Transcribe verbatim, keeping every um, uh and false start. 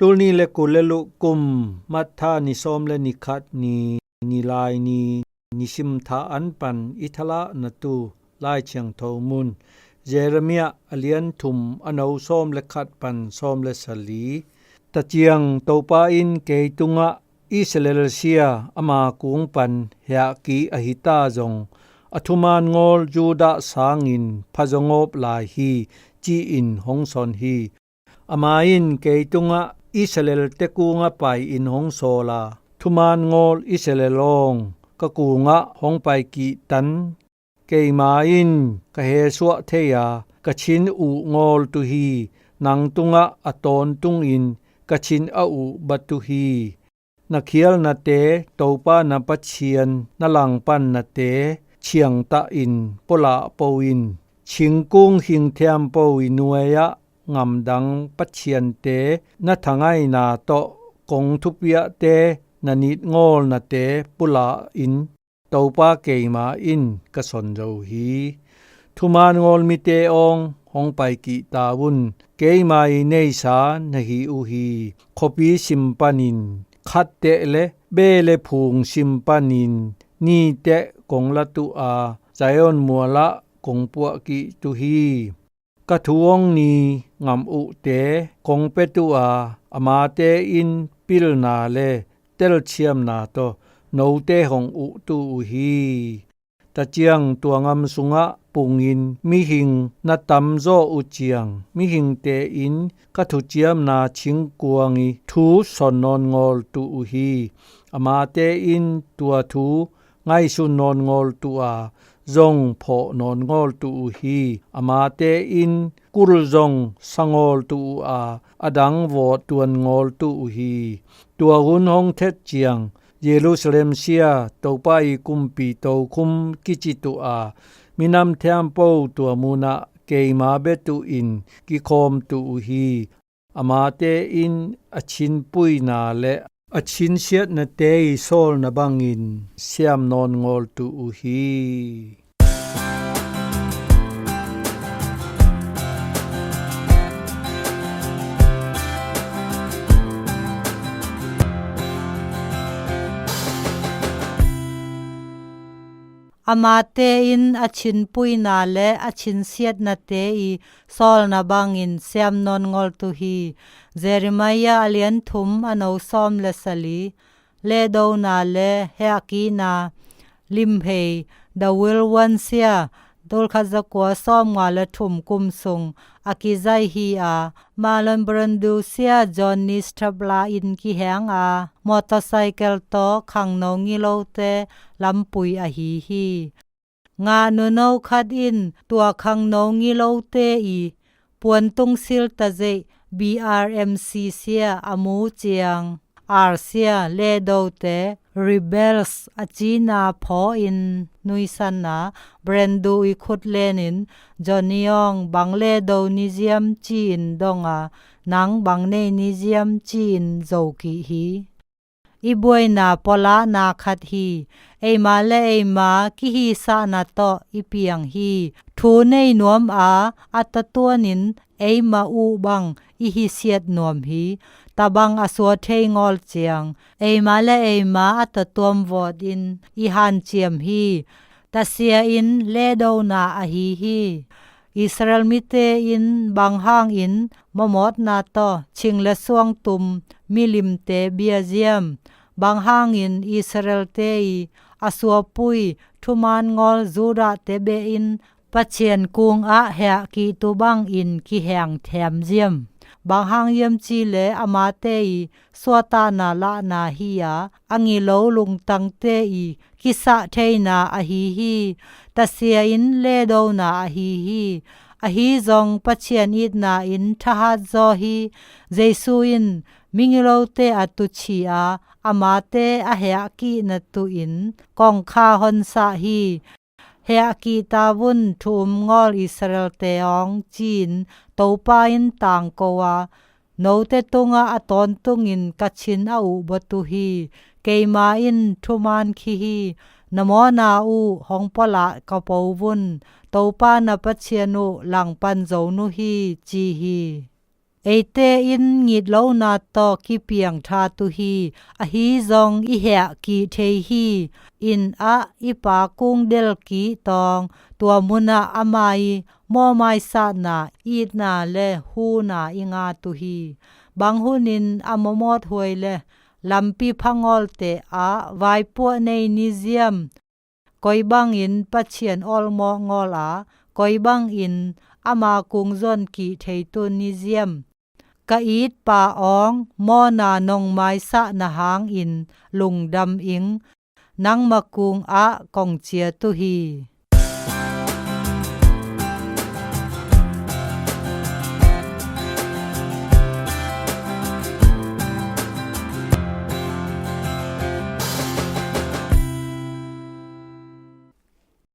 Tul nih le kul le luh kum, March tha ni sawm le ni khat ni, ni lai ni, nisim tha an pan i thalah na tu Lai Thiangtho mun, Jeremiah a lian thum a no sawm le khat pan sawm le sali. Taciang Topa in kei tungah Israel sia ama kung pan hiahki a hita zong a thuman ngawl Judah sangin phazawngawp lai hi, ci-in hong son hi. Ama in kei tungah Israel te kungah pai-in hong sawl a, thuman ngawl Israel awng ka kungah hong pai kihtan. Keima in ka hesuah thei a, ka thin uh ngawl tu hi. Nang tungah a tawntungin ka thin a uh bat uh hi. Na khialnate Topa na Pathian na langpannate thiangtahin pualah po in. Thingkung hingthiampo i nuai-ah ngamdang pathiante na thangaina tawh kong thupiahte na nitngawlnate pualah in. Topa keima in ka son zo hi. Thuman ngawl mite awng hong pai kihta un. Keima i neisa na hi uh hi. Khuapi sim panin khatteh le beh le phung sim panin niteh kong lat uh a, Zion mualah kong puah kihtu hi. Ka thu hong ni ngam uhte kong pet uh a, amate in pilna le telthiamna tawh note hong uhtu uh hi. Taciang tua ngam sungah pungin mihing na tamzaw uh ciang, mihingte in ka thuciamna thingkuang i thu son nawn ngawl tu uh hi. Amate in tua thu ngaihsun nawn ngawl tu a, zong phawh nawn ngawl tu uh hi. Amate in kul zong sa ngawl tu uh a, a dang vawt tuan ngawl tu uh hi. Tua hun hong thet ciang Jerusalem sia Topa i kumpi tokhum kici tu a, minam thiampo tua munah keima bia tu in kikhawm tu uh hi. Amate in a thinpuina le a thinsiatnate i sawlna bangin siam nawn ngawl tu uh hi. Amate in a thinpuina le a thinsiatnate i sawlna bangin siam nawn ngawl tu hi. Jeremiah a lian thum a no sawm le sali. Lehdona le hiahkihna limhei The Will One sia, tul khat za kua sawm nga le thum kum sung a kizaih hi a, Marlon Brando sia Johnny Strapler in kiheng a, motorcycle tawh khangno ngilote lampui ahi hi. Ngah nuno khat in tua khangno ngilote i puantung sil tazeih B R M C sia a mu ciang, R sia lehdote, rebels a cina phaw in nuisan a, Brando i khut lenin, Johnny awng bang lehdo ni ziam ci-in dong a, nang bang nei ni ziam ci-in zo kih hi. I buaina pualahna khat hi. Eima le eima kihisahna tawh i piang hi. Thu nei nuam a, a tatuanin eima uh bang i hisiat nuam hi. Tabang a sua thei ngawl ciang, eima le eima a tatuam vawtin i hanciam hi. Tasia in lehdona ahi hi. Israel mite in bang hangin mamawtna tawh thing le suangtum milimte bia ziam? Bang hangin Israelte i a suapui thuman ngawl Judahte behin Pathian kungah hiahkihtu bangin kiheng thiam ziam? Bang hang hiam cih leh amate i suahtahna lahna hi a, a ngilo lungtangte i kisah theina ahi hi. Tasia in lehdona ahi hi. Ahi zong Pathian itna in thahat zaw hi. Jesu in mingilote a tuchi a, amate a hiahkihna tuhin kongkha honsah hi. Hiahkihta vun, thu um ngawl Israelte awng, ci-in Topa in tangko a, note tungah a tawntungin ka thin a uhbawt uh hi. Keima in thuman khi hi. Na mawhna uh hong pualah ka po vun. Topa na Pathian uh langpan zo nu hi, ci hi. Eite in ngitlona tawh kipiangthat uh hi, ahi zong i hehkih thei hi. Inn ah i pa kung delkih tawng, tua munah ama i mawmaisakna itna le huna i ngat uh hi. Bang hunin a mawmawthuai le lampi phangawlte ah vaipuah nei ni ziam? Koi bangin Pathian awlmawh ngawl a, koi bangin ama kung zonkih thei tun ni ziam? Ka itpa awng, mawna nong maisakna hangin lungdam ing, nangma kung ah kong ciat uh hi.